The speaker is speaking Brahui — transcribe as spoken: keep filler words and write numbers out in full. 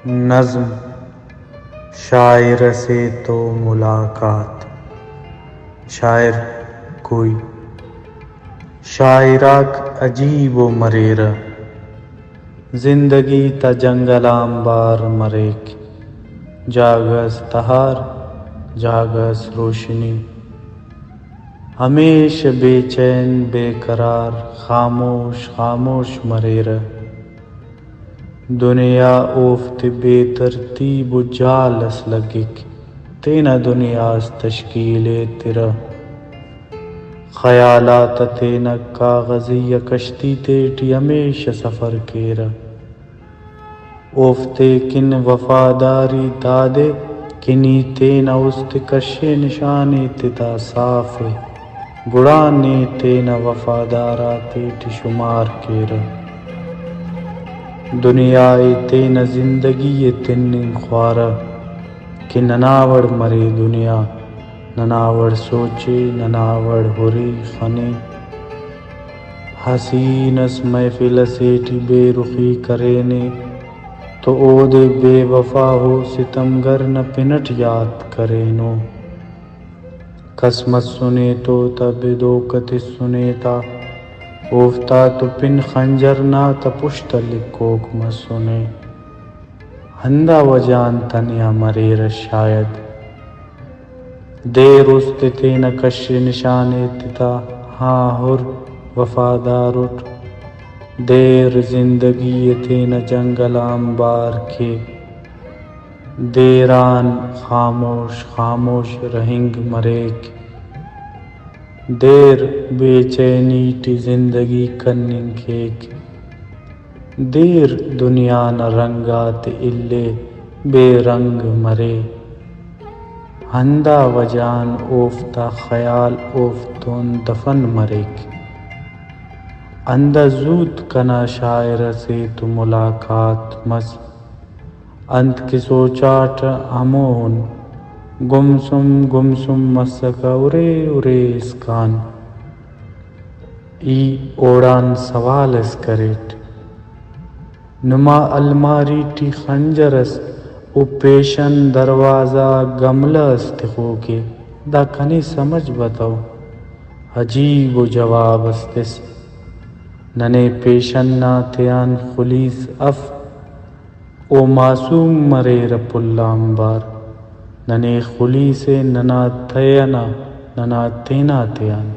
نظم، شاعر اسے تو ملاقات۔ شاعر کوئی۔ شاعر آک عجیب و مریرہ۔ زندگی تا جنگل آنبار مریک۔ جاگہ اس تہار، جاگہ اس روشنی۔ ہمیش بے چین، بے قرار، خاموش خاموش مریرہ۔ دنیا اوفتے بے ترتیب و جال اس لگک، تینا دنیا اس تشکیل ایترہ۔ خیال آتا تینہ کاغذی آ کشتی تیٹی ہمیشہ سفر کیرہ۔ اوفتے کن وفاداری دادے کہ نی تینا است کش ءِ نشان ایتتہ صاف ءِ، گڑا نے تینا وفادار آتیٹی شمار کیرہ۔ دنیا ءِ تینا زندگی ءِ تننگ خوارہ کہ ننا وڑ مرے دنیا، ننا وڑ سوچے، ننا وڑ ہرے خنے۔ حسین اس محفل اسے ٹی بے رخی کرینے تو اودے بے وفا و ستمگر نا پن اٹ یات کرینو۔ کس مسنے تو تا بے دھوکہ تسنے تا، اوفتا تو پن خنجر نا تا پشت آ لکھوک مسنے۔ ہندا وجہ آن تنیا مریرہ شاید۔ دیر است تینا کش ءِ نشان ایتتہ، ہاں ہر وفادار اٹ۔ دیر زندگی ءِ تینا جنگل آنبار کے۔ دیر آن خاموش خاموش رہینگ مریک۔ دیر بے چینی ٹی زندگی کننگ کیک۔ دیر دنیا نا رنگ آتے الے بے رنگ مرے۔ ہندا وجہ آن اوفتا خیال اوفتون دفن مریک۔ ہندا زوت کنا شاعر اسے تو ملاقات مس۔ انت کہ سوچاٹ ہمون گمسم گمسم مسکہ ارے ارے اسکان۔ ای اوڑان سوال اس کریٹ۔ نما الماری ٹی خنجر اس و پیشن، دروازہ، گملہ اس تخوکے، دا کنے سمجھ بتو۔ عجیب و جواب اس تس۔ ننے پیشن نا تیان خلیس اف۔ او معصوم مریرہ پھل آنبار۔ ننے خلیسے ننا تہہ ئنا، ننا تینا تیان۔